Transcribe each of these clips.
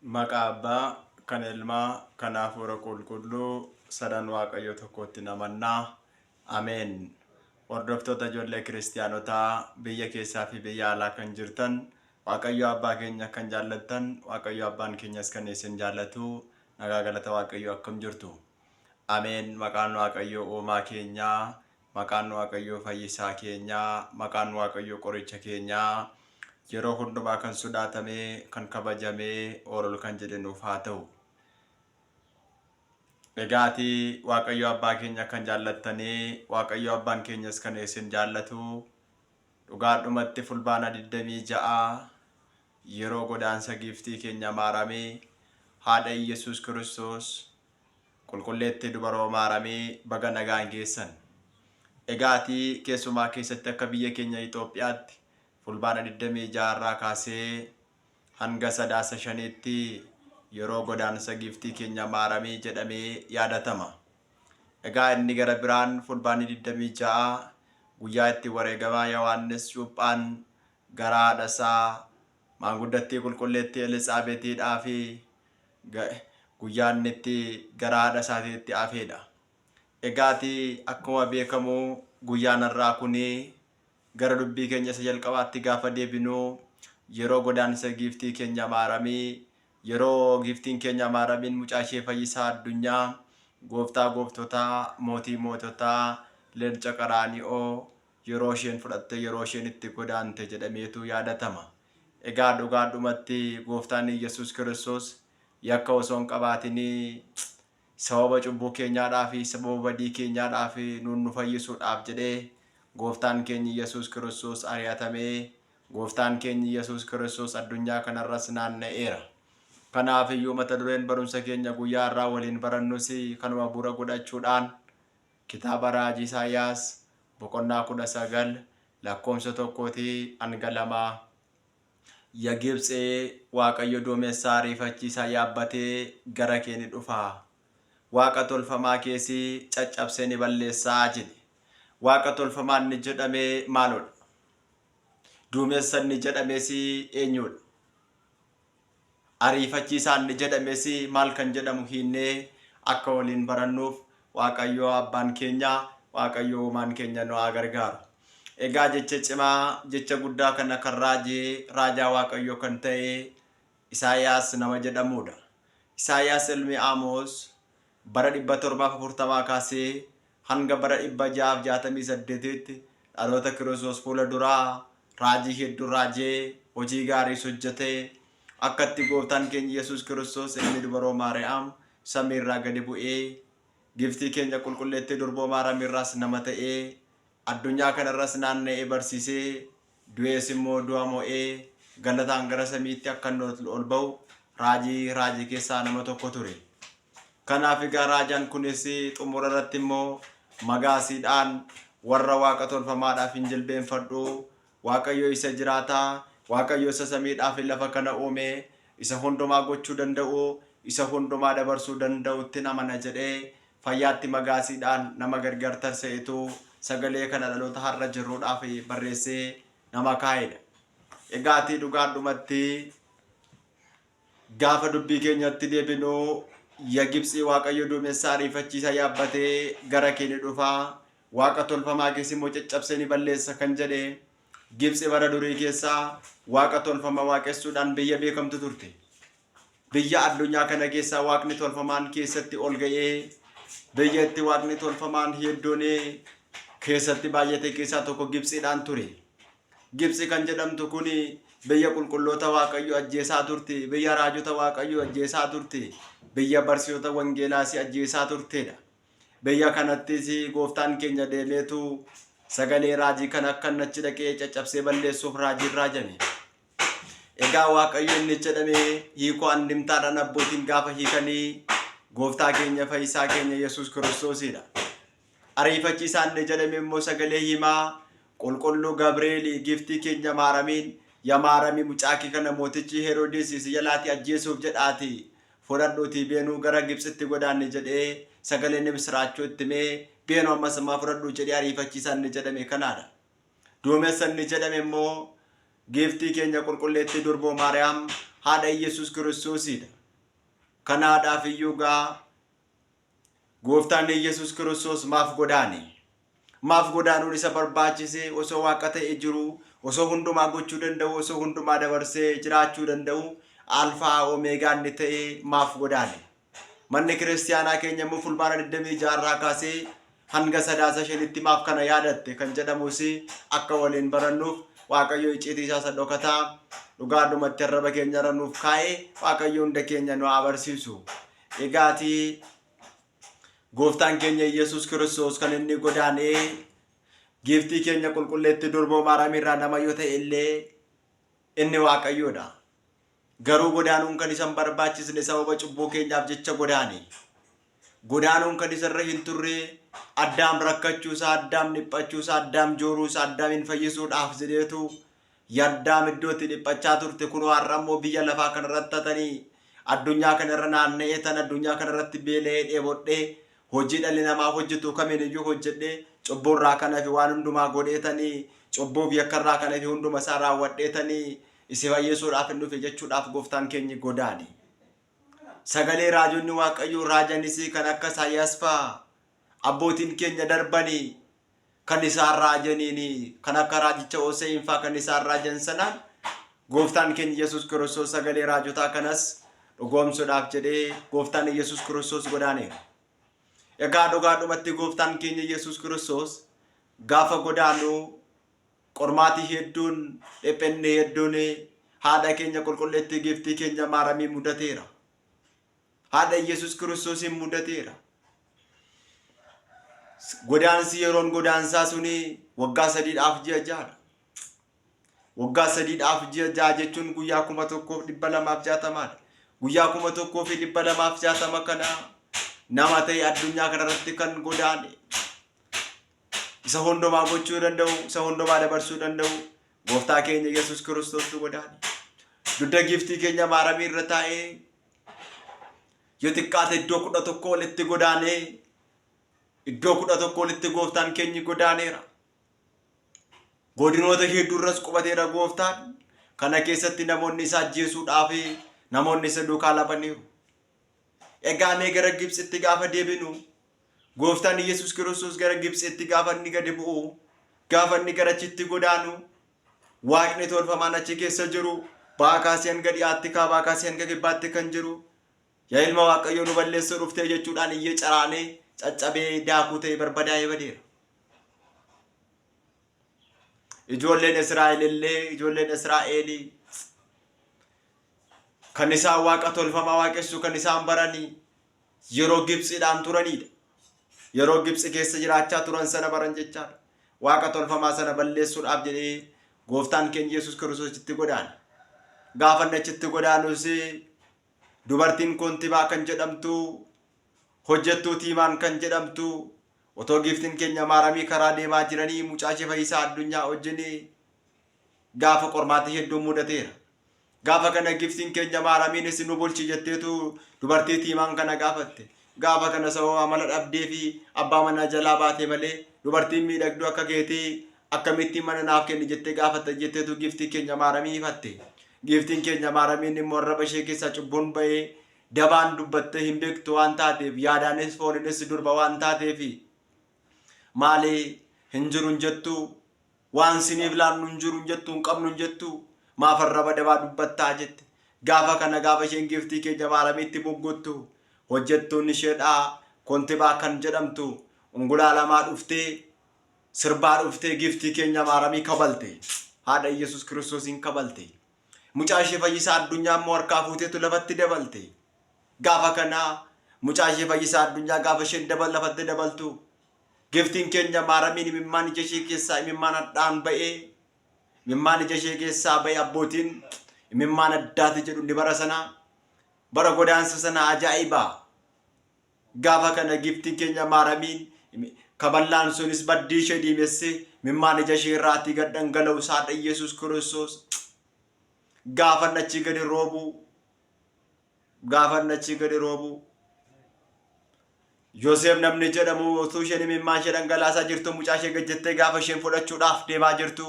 Maqaa Abbaa, kan Ilmaa, kan Hafuura Qulqulluu, sadan Waaqayyo tokkootti namannaa. Ameen. Hordoftoota ijoollee kiristiyaanotaa biyya keessaa fi biyya alaa kan jirtan, Waaqayyo Abbaa keenya kan jaallattan, Waaqayyo Abbaan keenyas kan isin jaallatu, nagaa galata Waaqayyo akkam jirtu? Ameen. Maqaan Waaqayyo uumaa keenyaa, maqaan Waaqayyo fayyisaa keenyaa, maqaan Waaqayyo qoricha keenyaa, yeroo hundumaa kan sodaatamee, kan kabajamee, ol kan jedhe nuuf haa ta'u. Egaati Waaqayyo Abbaa keenya kan jaallattanii, Waaqayyo Abbaan keenyas kan isin jaallatu, dhugaadhumatti Fulbaana 26 yeroo godaansa giiftii keenya Maaramii, haadha Iyyasuus Kiristoos, Qulqulleettii Dubaroo Maaramii baga nagaan geessan. Egaati keessumaa keessatti akka biyya keenya Itoophiyaatti Fulbaana 26 irraa kaasee hanga Sadaasa 5tti yeroo godaansa giiftii keenya Maaramii jedhamee yaadatama. Egaa inni gara biraan Fulbaanni 26 guyyaa itti wareegamaa Yohaannis Cuuphaan garaa haadha isaa maanguddattii qulqulleettii Elitsaabeetiidhaa fi guyyaa inni itti garaa haadha isaatiitti hafeedha. Egaati akkuma beekamu guyyaan har'aa kuni gara dubbii keenya isa jalqabaatti gaafa deebinu yeroo godaansa giiftii keenya Maaramii, yeroo giiftiin keenya Maaramiin mucaa ishee fayyisaa addunyaa, gooftaa gooftotaa, mootii moototaa, leenca qaraani'oo yeroo isheen fudhatte, yeroo isheen itti godaante jedhameetu yaadatama. Egaa dhugaadhumatti gooftaan Iyyasuus Kiristoos yakka osoo hin qabaatinii sababa cubbuu keenyaadhaa fi sababa badii keenyaadhaa fi nuun nu fayyisuudhaaf jedhee gooftaan keenya Iyyasuus Kiristoos ari'atamee, gooftaan keenya Iyyasuus Kiristoos addunyaa kanarras naanna'eera. Kanaaf iyyuu mata dureen barumsa keenya guyyaa har'aa waliin barannus kanuma bu'uura godhachuudhaan kitaaba raajii Isaayyaas boqonnaa 19 lakkoomsa 1tii hanga 2. Ya Gibtsi, Waaqayyo duumessa ariifachiisaa yaabbatee gara kee ni dhufa, waaqa tolfamaa kees caccabsee ni balleessa jedhe. Waaqa tolfamaa inni jedhame maalodha? Duumessa inni jedhames eenyudha? Ariifachiisaa inni jedhames maal kan jedhamu hiinnee akka waliin barannuuf Waaqayyo Abbaan keenya, Waaqayyo Uumaan keenya nu haa gargaaru. Egaa jecha cimaa, jecha guddaa kana kan raaje raajaa Waaqayyoo kan ta'e Isaayaas nama jedhamuudha. Isaayaas ilmi Amoos bara 740 kaasee hanga bara 668tti dhaloota Kiristoos fuula duraa raajii hedduu raajee, hojii gaariis hojjetee, akka itti Gooftaan keenya Yesuus Kiristoos ilmi dubaroo Maariyaam samii irraa gadi bu'ee, Giiftii keenya Qulqulleettii Durboo Maaraam irraas nama ta'ee, addunyaa kana irras naanna'ee barsiisee, du'ees immoo du'a mo'ee galataan gara samiitti akka inni ol ba'u raajii raajii keessaa nama tokko ture. Kanaaf egaa raajaan kunis xumura irratti immoo magaasiidhaan warra waaqa tolfamaadhaaf hin jilbeenfadhu, Waaqayyo isa jiraataa, Waaqayyo isa samiidhaa fi lafa kana uume, isa hundumaa gochuu danda'u, isa hundumaa dabarsuu danda'uttin amana jedhee fayyaatti magaasiidhaan nama gargar tarsa'etu sagalee kana dhaloota har'a jirruudhaaf barreessee nama kaa'edha. Egaatii dhugaadhumatti Gaafa dubbii keenyatti deebinu, Ya Gibtsii, Waaqayyo duumessa ariifachiisaa yaabbatee gara kee ni dhufa, waaqa tolfamaa kees immoo caccabsee ni balleessa kan jedhe, Gibtsi bara durii keessa waaqa tolfama waaqessuudhaan biyya beekamtu turte. Biyya addunyaa kana keessaa waaqni tolfamaan keessatti ol ga'ee, biyya itti waaqni tolfamaan hedduun keessatti baay'ate keessaa tokko Gibtsiidhaan ture. Gibtsi kan jedhamtu kun biyya qulqulloota Waaqayyo ajjeesaa turte, biyya raajota Waaqayyo ajjeesaa turte, biyya barsiisota wangeelaas ajjeesaa turtedha. Biyya kanattis gooftaan keenya deemeetu sagalee raajii kana akka inni achi dhaqee caccabsee balleessuuf raajiin raajame. Egaa Waaqayyo inni jedhame hiikoo andimtaadhaan abbootiin gaafa hiikanii gooftaa keenya fayyisaa keenya Yesuus Kiristoosidha. Ariifachiisaa inni jedhame immoo sagalee himaa qulqulluu Gabreeli giftii keenya Maaramiin, ya Maaramii mucaa kee kana mootichi Heroodis si jalaatii ajjeesuuf jedhaati fudhadhuutii beenuu gara Gibtsitti godaanni jedhee sagalee misiraachoo itti himee beenuu ammas ammaa fudhadhu jedhee ariifachiisaa inni jedhame kanaadha. Duumessa inni jedhame immoo giiftii keenya qulqulleettii durboo Maariyaam haadha Iyyasuus Kiristoosiidha. Kanaadhaaf iyyuu gaa Gooftaan Iyyasuus Kiristoos maaf godaane? Maaf godaanuun isa barbaachise? Osoo Waaqa ta'e jiru, osoo hundumaa gochuu danda'u, osoo hundumaa dabarsee jiraachuu danda'u, Alfaa Omeegaa inni ta'e maaf godaane? Manni kiristiyaanaa keenya immoo Fulbaana 26 irraa kaasee hanga Sadaasa 5tti maaf kana yaadatte kan jedhamus akka waliin barannuuf Waaqayyo icciitii isaa isa dhokataa dhugaadhumatti arraba keenya irra nuuf kaa'e Waaqayyo hunda keenya nu haa barsiisu. Egaatii Gooftaan keenya Iyyasuus Kiristoos kan inni godaanee giiftii keenya qulqulleetti durboo Maaraamii irraa nama yoo ta'e illee inni Waaqayyoodha. Garuu godaanuun kan isa hin barbaachisne sababa cubbuu keenyaaf jecha godaane. Godaanuun kan isarra hin turre Addaam rakkachuusaa, Addaam dhiphachuusaa, Addaam jooruusaa, Addaamiin fayyisuudhaaf jedheetu Addaam iddoo itti dhiphachaa turte kunoo har'a immoo biyya lafaa kanarratti tatanii addunyaa kanarra naanna'ee tan addunyaa kanarratti beela'ee dheebodhee hojii dhalli namaa hojjetu kamiin iyyuu hojjedhee cubbuurraa kan hafe waan hundumaa godheetanii cubbuuf yakkarraa kan hafe hunduma isaa raawwadheetanii isi fayyisuudhaaf hin dhufe jechuudhaaf gooftaan keenyi godaane. Sagalee raajonni Waaqayyoo raajanis kan akka Isaayyaas fa'aa abbootiin keenya darbanii kan isaan raajaniin kan akka raajicha Hose'in fa'aa kan isaan raajan sanaan gooftaan keenya Yesuus Kiristoos sagalee raajotaa kanas dhugoomsuudhaaf jedhee gooftaan Yesuus Kiristoos godaaneera. Egaa dhugaadhumatti gooftaan keenya Yesuus Kiristoos gaafa godaanu Qormaati hedduun, dhiphinni hedduun haadha keenya qulqulleettii giiftii keenya Maaramii mudateera. Haadha Yesuus Kiristoosiin mudateera. Godaansi yeroon godaansaa suni waggaa sadiidhaaf ji'a ja'adha. Waggaa sadiidhaaf ji'a ja'a jechuun guyyaa 1260dha. Guyyaa 1260 kana nama ta'e addunyaa kanarratti kan godaane isa hundumaa gochuu danda'u, isa hundumaa dabarsuu danda'u, gooftaa keenya Yesuus Kiristoostu godaane. Dugda giiftii keenya Maaramii irra taa'ee yoo xiqqaate iddoo 11 olitti godaanee iddoo 11 olitti gooftaan keenyi godaaneera. Godinoota hedduu irras qubateera gooftaan. Kana keessatti namoonni isa ajjeesuudhaaf namoonni isa duukaa labaniiru. Egaa mee gara Gibxitti gaafa deebinu Gooftaan Yesuus Kiristoos gara Gibxitti gaafa inni gadi bu'u, gaafa inni gara achitti godaanu, waaqni tolfamaan achi keessa jiru, ba'aa kaasee hanga dhi'aatti, kaabaa kaasee hanga kibbaatti kan jiru, yaa ilma Waaqayyoo nu balleessuu dhuftee jechuudhaan iyyee caraanee caccabee daakuu ta'e barbadaa'ee badeera. Ijoolleen Israa'el illee ijoolleen Israa'elii kan isaan waaqa tolfamaa waaqessu kan isaan baranii yeroo Gibtsiidhaan turaniidha. Yeroo Gibtsi keessa jiraachaa turan sana baran jechaadha. Waaqa tolfamaa sana balleessuudhaaf jedhee gooftaan keenya Yesuus Kiristoos achitti godaane. Gaafa inni achitti godaanus dubartiin kontibaa kan jedhamtu hojjettuu tiimaan kan jedhamtu otoo giiftiin keenya maaramii karaa deemaa jiranii mucaa ishee fayyisaa addunyaa wajjin gaafa qormaati hedduun mudateera. Gaafa kana giftiin keenya Maaramiinis nu bulchi jetteetu dubartii tiimaan kana gaafatte. Gaafa kana sababa amala dhabdee fi abbaa manaa jalaa baate malee dubartiin miidhagduu akka keetii akkamittiin mana naaf kenni jettee gaafatta jetteetu giftii keenya Maaramii hifatte. Giftiin keenya Maaramiin immoo arraba ishee keessaa cubbuun ba'ee dabaan dubbattee hin beektu waan taateef yaadaanis fooninis durba waan taateef maali hin jiru hin jettu Waan siniif laannu hin jiru hin jettu, hin qabnu hin jettu, maaf arraba dabaa dubbattaa jette. Gaafa kana gaafa isheen giiftii keenya Maaramiitti moggottu, hojjettuun isheedhaa Kontibaa kan jedhamtu ungulaalamaa dhuftee, sirbaa dhuftee giiftii keenya Maaramii kabalte. Haadha Iyyasuus Kiristoosiin kabalte. Mucaa ishee fayyisaa addunyaa immoo harkaa fuuteetu lafatti dabalte. Gaafa kana mucaa ishee fayyisaa addunyaa gaafa isheen lafatti dabaltu Giftiin keenya Maaramiin imimmaan ija ishee keessaa imimmaan hadhaa'an ba'ee imimmaan ija ishee keessaa ba'e abbootiin imimmaan addaati jedhu inni bara sanaa bara godaansa sanaa ajaa'iba. Gaafa kana giftiin keenya Maaramiin kaballaan sunis baddii ishee diimessee imimmaan ija ishee irraatii gad dhangala'u saadha Yesuus Kiristoos gaafa achii gadi roobu gaafa achii gadi roobu Yoseef namni jedhamu utuu isheen imimmaan ishee dhangalaasaa jirtu mucaa ishee gad jettee gaafa isheen fudhachuudhaaf deemaa jirtu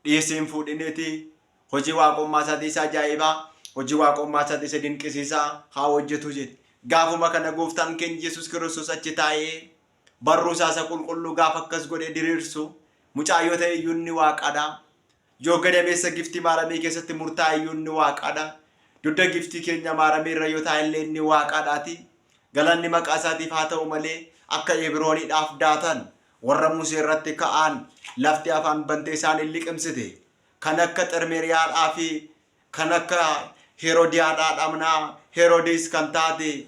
dhiisii hin fuudhiniiti hojii waaqummaa isaatii isa ajaa'ibaa Hojii waaqummaa isaatti isa dinqisiisaa haa hojjetu jedhe. Gaafuma kana gooftaan keenya Yesuus Kiristoos achi taa'ee barruu isaa isa qulqulluu gaafa akkas godhee diriirsu mucaa yoo ta'e iyyuu inni waaqadha. Yoo gadameessa giftii maaramii keessatti murtaa'e iyyuu inni waaqadha. Dugda giftii keenya maaramii irra yoo taa'e illee inni waaqadhaati. Galanni maqaa isaatiif haa ta'u malee akka Ebirooniidhaaf daatan warra Musee irratti ka'an lafti afaan bantee isaan in liqimsite. Kan akka Xermeriyaadhaa fi kan akka Herodiyaadhaa dhamnaa Herodis kan taate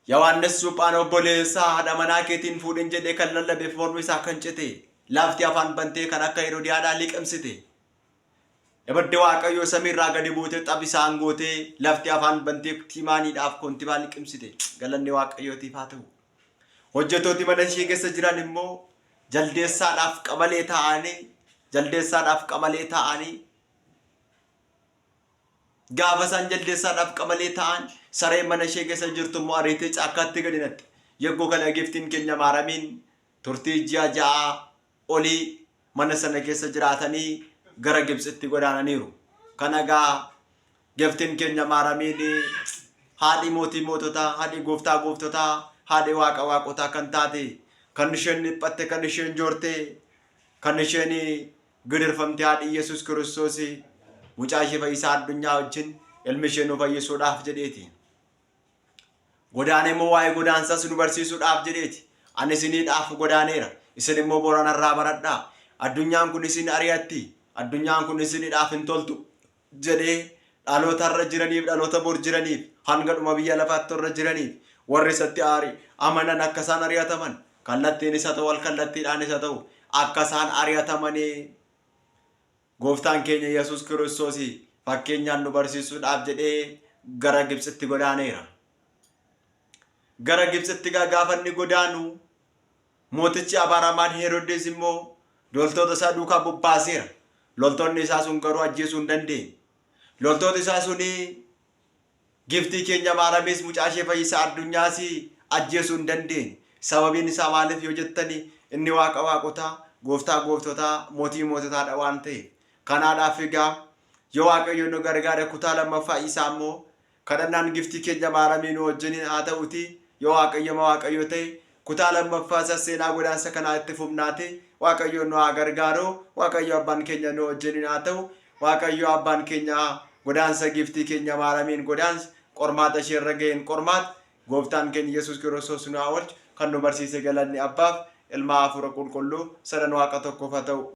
Yohaannis Cuuphaan obboleessa haadha manaa keetiin fuudhin jedhee kan lallabeef mormi isaa kan cite lafti afaan bantee kan akka Herodiyaadhaa liqimsite. Ibiddi Waaqayyoo samiirraa gadi buutee xab isaan gootee lafti afaan bantee tiimaaniidhaaf kontibaa liqimsite. Galanni Waaqayyootiif haa ta'u. Hojjettooti mana ishee keessa jiran immoo jaldeessaadhaaf qamalee ta'anii jaldeessaadhaaf qamalee ta'anii gaafa isaan jaldeessaadhaaf qamalee ta'an sareen mana ishee keessa jirtu immoo ariitee caakkaatti gadi natti. Yeggoo kana giftiin keenya maaramiin turtii ji'a 6 olii mana sana keessa jiraatanii gara Gibtsitti godaananiiru. Kana egaa giftiin keenya maaramiin haadhi mootii moototaa, haadhi gooftaa gooftotaa, haadhi waaqa waaqotaa kan taate kan isheen dhiphatte, kan isheen joorte, kan isheen gidirfamte haadhi Yesuus Kiristoos mucaa ishee fayyisaa addunyaa wajjin ilmi ishee nu fayyisuudhaaf jedheeti. Godaanee immoo waa'ee godaansaas nu barsiisuudhaaf jedheeti. Ani isiniidhaaf godaaneera. Isin immoo boranarraa baradhaa. Addunyaan kun isin ari'atti. Addunyaan kun isiniidhaaf hin toltu jedhee dhaloota har'a jiraniif dhaloota bor jiraniif hanga dhuma biyya lafaatti warra jiraniif warri isatti aari amanan akka isaan ari'ataman kallattiin isa ta'u alkallattiidhaan isa ta'u akka isaan ari'atamanii Gooftaan keenya Yesuus Kiristoos fakkeenyaan nu barsiisuudhaaf jedhee gara Gibtsitti godaaneera. Gara Gibtsitti gaafa inni godaanu mootichi abaaramaan Heroodis immoo loltoota isaa duukaa bobbaaseera. Loltoonni isaa sun garuu ajjeesuu hin dandeenye. Loltooti isaa suni Giftii keenya Maaramis mucaa ishee fayyisaa addunyaas ajjeesuu hin dandeenye. Sababiin isaa maaliif yoo jettani inni Waaqa waaqotaa, Gooftaa gooftotaa, Mootii moototaadha waan ta'eef. Kanaadhaaf egaa yoo Waaqayyo nu gargaare kutaa lammaffaa isaa immoo kadhannaan giftii keenya Maaramii nu wajjiniin haa ta'uti yoo Waaqayyoma Waaqayyo ta'e kutaa lammaffaa isaas seenaa godaansa kanaa itti fufnaati Waaqayyo nu haa gargaaru. Waaqayyo abbaan keenya nu wajjiniin haa ta'u. Waaqayyo abbaan keenya godaansa giiftii keenya Maaramiin godaansa qormaata ishee irra ga'een qormaata gooftaan keenya Yesuus Kiristoos nu haa oolchu kan nu barsiise galanni abbaaf ilmaa hafuura qulqulluu sadan waaqa tokkoof haa ta'u.